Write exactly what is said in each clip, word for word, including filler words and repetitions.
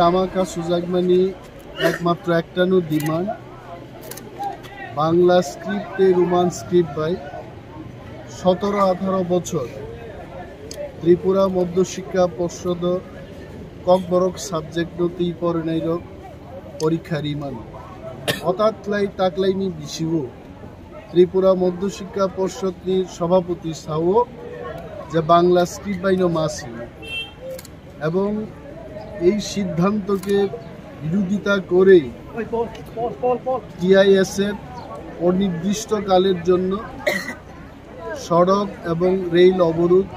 Amaka sujakmani ekmatro ektano demand, Bangla script tei Roman script bai sotoro atharo bochor Tripura Madhya Shikha Porshodo Kokborok subject no twi porinairok porikha rimano. Otatlai taklaini bisigo Tripura Madhya Shikha Porshod ni Sabhapati sao je Bangla script bai no ma sini. এবং এই সিদ্ধান্তকে বিরোধিতা করেই টিআইএসএফ অনির্দিষ্টকালের জন্য সড়ক এবং রেল অবরোধ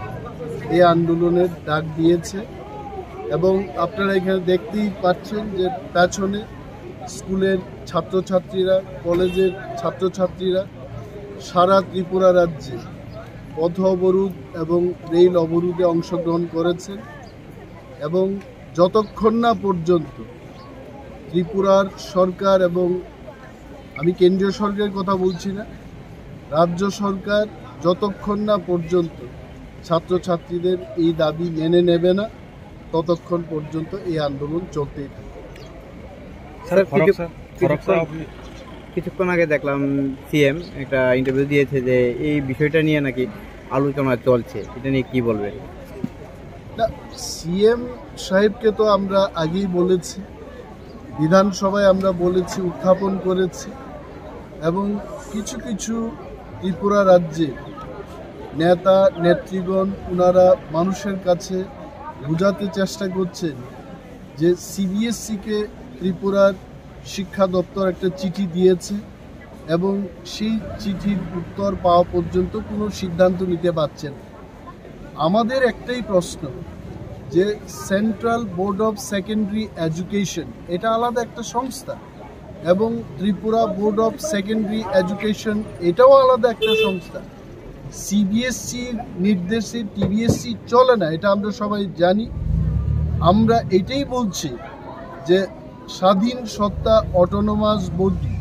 এই আন্দোলনের ডাক দিয়েছে। এবং আপনারা এখানে দেখতেই পাচ্ছেন যে পেছনে স্কুলের ছাত্রছাত্রীরা, কলেজের ছাত্রছাত্রীরা সারা ত্রিপুরা রাজ্যে পথ অবরোধ এবং রেল অবরোধে অংশগ্রহণ করেছেন। এবং যতক্ষণ না পর্যন্ত ত্রিপুরার সরকার, এবং আমি কেন্দ্রীয় সরকারের কথা বলছি না, রাজ্য সরকার যতক্ষণ না পর্যন্ত ছাত্রছাত্রীদের এই দাবি মেনে নেবে না, ততক্ষণ পর্যন্ত এই আন্দোলন চলতেই থাকবে। স্যার, স্যার, খড়গ কিছু-, স্যার, খড়গ কিছুক্ষণ, স্যার, আপনি কিছুক্ষণ আগে দেখলাম সিএম একটা ইন্টারভিউ দিয়েছে যে এই বিষয়টা নিয়ে নাকি আলোচনা চলছে, এটা নিয়ে কি বলবেন? না, সিএম সাহেবকে তো আমরা আগেই বলেছি, বিধানসভায় আমরা বলেছি, উত্থাপন করেছি, এবং কিছু কিছু ত্রিপুরা রাজ্যে নেতা নেতৃগণ ওনারা মানুষের কাছে বোঝাতে চেষ্টা করছেন যে সিবিএসইকে ত্রিপুরার শিক্ষা দপ্তর একটা চিঠি দিয়েছে এবং সেই চিঠির উত্তর পাওয়া পর্যন্ত কোনো সিদ্ধান্ত নিতে পারছেন না। আমাদের একটাই প্রশ্ন যে central board of secondary education এটা আলাদা একটা সংস্থা এবং Tripura board of secondary education এটাও আলাদা একটা সংস্থা। সিবিএসসির নির্দেশে টিবিএসসি চলে না, এটা আমরা সবাই জানি। আমরা এটাই বলছি যে স্বাধীন সত্তা autonomous body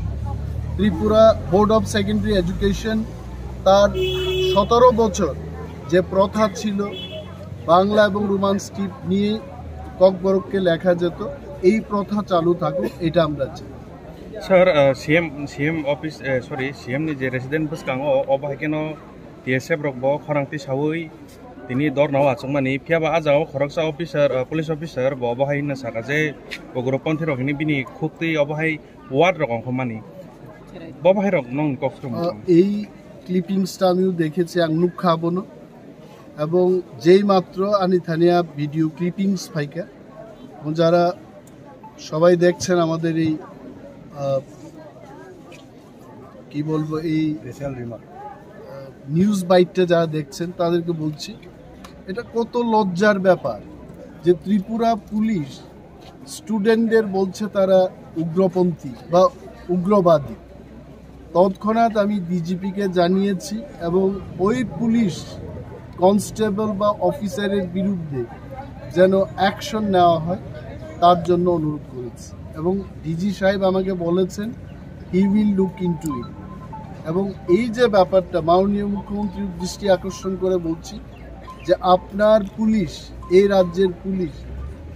Tripura board of secondary education তার সতেরো বছর যে প্রথা ছিল বাংলা এবং রোমান স্ক্রিপ্ট নিয়ে ককবরককে লেখা যেত, এই প্রথা চালু থাকুক, এটা আমরা চাই। Sir, uh, C M, C M office, uh, sorry, C M ni je resident bwskango, obo hai kheno T S F rok bo khorang tisawi tini dorna o achukmani. Phiya ba a jagao khoroksa officer, uh, police officer bo obo hai hwnna saka je ugroponthi rok hwnwi bini khuk twi obo hai ward rok ongkhormani. Bo bahai rok nong kok sum. আহ, এই ক্লিপিংসটা আমিও দেখেছি, ang nukha abono, এবং যেই মাত্র ani thania video clippings phaikha, এবং যারা সবাই দেখছেন আমাদের এই, আহ, কি বলবো, এই প্রেশাল রিমার্ক। আহ, নিউজ বাইটটা যারা দেখছেন তাদেরকে বলছি, এটা কত লজ্জার ব্যাপার যে ত্রিপুরা পুলিশ স্টুডেন্টদের বলছে তারা উগ্রপন্থী বা উগ্রবাদী। তৎক্ষণাৎ আমি ডিজিপিকে জানিয়েছি এবং ওই পুলিশ কনস্টেবল বা অফিসারের বিরুদ্ধে যেন অ্যাকশন নেওয়া হয়, তার জন্য অনুরোধ করেছি। এবং ডিজি সাহেব আমাকে বলেছেন, he will look into it। এবং এই যে ব্যাপারটা, মাননীয় মুখ্যমন্ত্রীর দৃষ্টি আকর্ষণ করে বলছি যে আপনার পুলিশ, এই রাজ্যের পুলিশ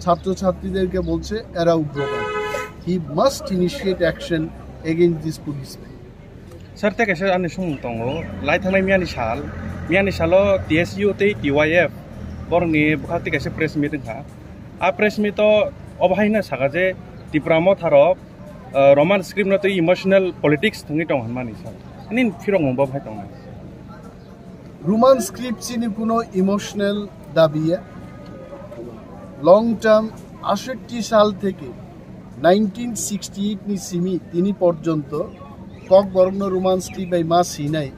ছাত্রছাত্রীদেরকে বলছে এরা উগ্রবাদী। He must initiate action against this policeman. Sir, tei kaisa ani sumung tongo, lai thangnai miyani sal, miyani salo T S U tei T Y F borokni bwkhak tei kaisa press meet wngkha. A press meet o obo hai hwnna saka je Tipra Motha rok, uh, Roman script no tei emotional politics thwngwi tongo hwnmani sir. Nini phirokmung bo hai tongnai? Roman script চিনি কোনো ইমোশনাল দাবি। Long term আটষট্টি সাল থেকে nineteen sixty eight নি সিমি তিনি পর্যন্ত ককবরকনো Roman script bai ma sinai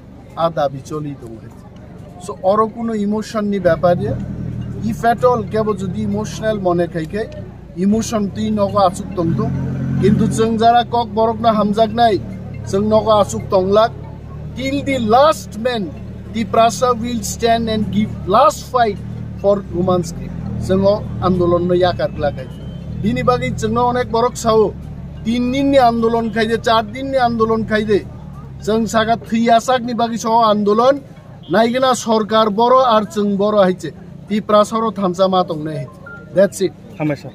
a dabi choli tongo. So oro kuno emotion ni bepar ya, if at all kebo jodi emotional mone khai khe emotion twi nogo achuk tong thung, kintu chwng jara kok borok no hamjak nai, chwng nogo achuk tong lak. Till the last man, Tiprasa will stand and give last fight for Roman script. Chwng o andolon no yakar glak hai. Bini bagwi chwng no onek borok sao, tin din ni andolon khai de, char din ni andolon khai de. Chwng saka thwi yachak ni bagwi sao andolon, naigwna sorkar boro ar chwng boro hai se. Tiprasa oro thansa ma tong nai hai se. That's it. Hambai sir.